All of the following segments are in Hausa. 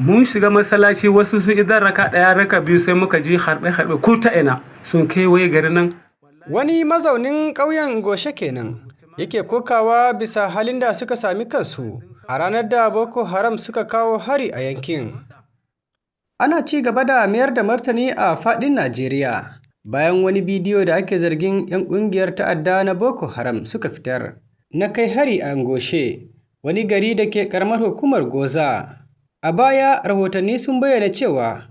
Mun shiga masallaci, wasu sun idan raka ɗaya, raka biyu, sai muka ji harbe-harbe ko ta ina, sun kewaye garin nan. Wani mazaunin ƙauyen Ngoshe kenan yake kokawa bisa halin da suka sami kansu a ranar da Boko Haram suka kawo hari a yankin. Ana ci gaba da mayar da martani a faɗin Najeriya bayan wani bidiyo da ake zargin 'yan ƙungiyar ta'adda na Boko Haram suka fitar na kai hari a Ngoshe, wani gari da ke ƙaramar hukumar Gwoza. A baya, rahotanni sun bayyana cewa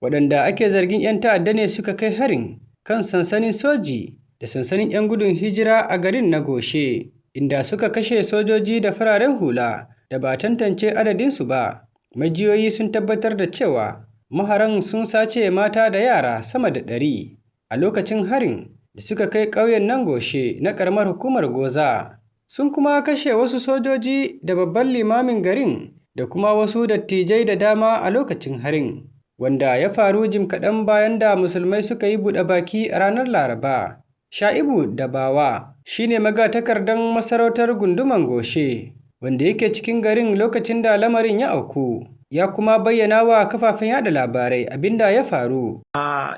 waɗanda ake zargin 'yan ta'adda ne suka kai harin kan sansanin soji da sansanin 'yan gudun hijira a garin na Ngoshe, inda suka kashe sojoji da fararen hula da ba a tantance adadinsu ba. Majiyoyi sun tabbatar da cewa maharan sun sace mata da yara sama da 100 a lokacin harin da suka kai ƙauyen na Ngoshe na ƙaramar hukumar Gwoza. Sun kuma kashe wasu sojoji da babban limamin garin da kuma wasu dattijai da dama a lokacin harin, wanda ya faru jim kaɗan bayan da Musulmai suka yi buɗe baki a ranar Laraba. Sha'ibu Dabawa shi ne magatakardan masarautar gundumar Ngoshe, wanda yake cikin garin lokacin da lamarin ya auku, ya kuma bayyana wa kafafen yada labarai abin da ya faru.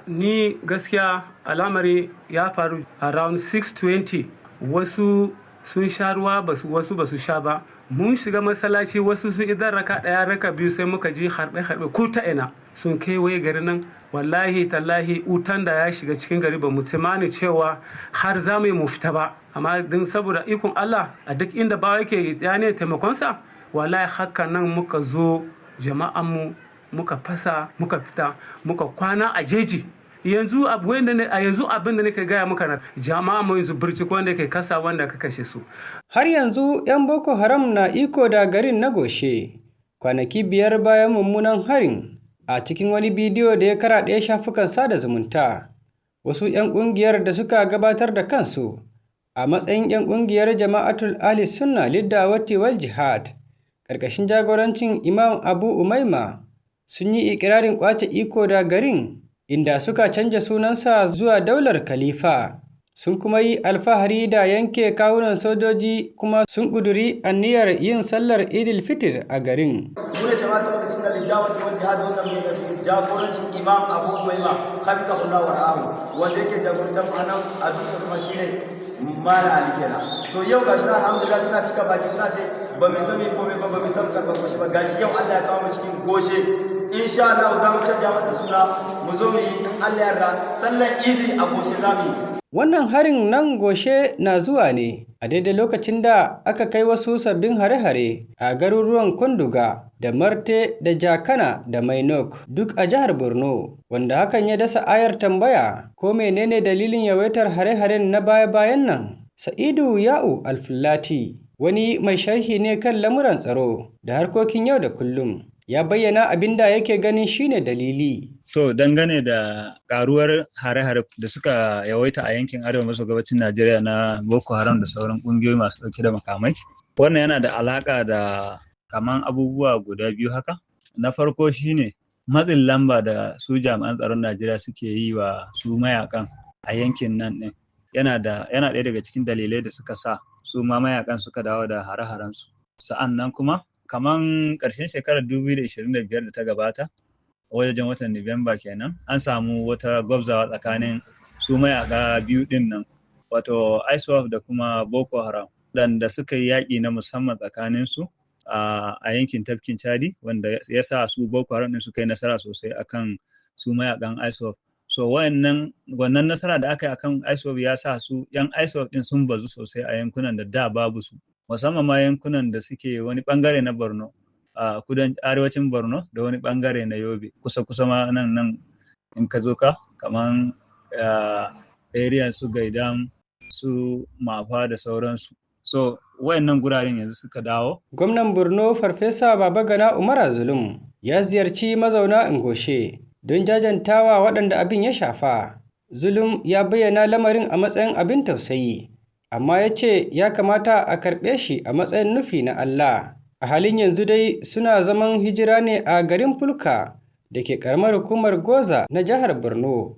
Ni gaskiya al'amari ya faru around 6:20. Wasu sun sha ruwa, basu, wasu basu sha ba. Mun shiga masallaci, wasu sun idan raka ɗaya, raka biyu, sai muka ji harbe-harbe ko ta ina, sun kewaye garin nan. Wallahi tallahi, wutan da ya shiga cikin gari, ba mu tsammani cewa har za mu yi mu fita ba, amma din saboda ikon Allah, a duk inda ba yake ya ne taimakonsa. Wallahi haka nan muka zo, jama'anmu muka fasa, muka fita, muka kwana a jeji. Yanzu a yanzu abin da nake gaya muka na jama'a mu yanzu birci wanda ke kasa wanda ka kashe su. Har yanzu 'yan Boko Haram na iko da garin na Ngoshe, kwanaki 5 bayan mummunan harin. A cikin wani bidiyo da ya karaɗe shafukan sada zumunta, wasu 'yan ƙungiyar da suka gabatar da kansu a matsayin 'yan ƙungiyar Jama'atul Ahli Sunna Lidda'awati wal Jihad, ƙarƙashin jagorancin Imam Abu Umaima, sun yi iƙirarin ƙwace iko da garin, inda suka canja sunansa zuwa Daular Khalifa. Sun kuma yi alfahari da yanke kawunan sojoji, kuma sun ƙuduri aniyar yin sallar Idil Fitr a garin. Mu ne Jama'atul Ahli Sunna Lidda'awati wal Jihad, wanda muke jagorancin Imam Abu Umaima hafizahullah wa ra'ahu, wanda yake jagorantar mu anan a Dutse, kuma shine Mala Ali kenan. To yau gashi na, alhamdulillah, suna cika baki suna ce ba mu san komai ba, ba mu san karban Ngoshe ba. Gashi yau Allah ya kawo mu cikin Ngoshe. Insha Allah za mu canja masa suna, mu zo mu yi, in Allah ya yarda, sallar Idi a Ngoshe za mu yi. Wannan harin nan Ngoshe na zuwa ne a daidai lokacin da aka kai wasu sabbin hare-hare a garuruwan Konduga da Marte da Jakana da Mainok, duk a jihar Borno, wanda hakan ya dasa ayar tambaya ko menene dalilin yawaitar hare-haren na baya-bayan nan. Sa'idu Ya'u Alfulati wani mai sharhi ne kan lamuran tsaro da harkokin yau da kullum, ya bayyana abin da yake ganin shine dalili. So dangane da karuwar hare-hare da suka yawaita a yankin arewa maso gabacin Najeriya na Boko Haram da sauran kungiyoyi masu ɗauke da makamai, wannan yana da alaƙa da kaman abubuwa guda biyu haka. Na farko shine matsin lamba da su jami'an tsaron Najeriya suke yi wa su mayakan a yankin nan ɗin. Yana ɗaya daga cikin dalilai da suka sa su ma mayakan suka dawo da hare-harensu. Sa'an nan kuma kaman ƙarshen shekarar 2025 da ta gabata, wajen watan Nuwamba kenan, an samu wata gwabzawa tsakanin su mayaka biyu ɗin nan, wato ISWAP da kuma Boko Haram, waɗanda suka yi yaƙi na musamman tsakanin su a yankin tafkin Chadi, wanda ya sa su Boko Haram ɗin suka yi nasara sosai akan su mayakan ISWAP. So wannan nasara da aka yi akan ISWAP ya sa su yan ISWAP ɗin sun bazu sosai a yankunan da da babu su, musamman ma yankunan da suke wani bangare na Borno, a kudan arewacin Borno da wani bangare na Yobe, kusa kusa ma nan nan in ka zo ka kaman area su Geidam, su Mafa da sauransu. So wayannan guraren yanzu suka dawo. Gwamnan Borno, Farfesa Babagana Umara Zulum, ya ziyarci mazauna Ngoshe don jajantawa waɗanda abin ya shafa. Zulum ya bayyana lamarin a matsayin abin tausayi, amma ya ce ya kamata a karɓe shi a matsayin nufi na Allah. A halin yanzu dai suna zaman hijira ne a garin Fulka da ke ƙaramar hukumar Gwoza na jihar Borno.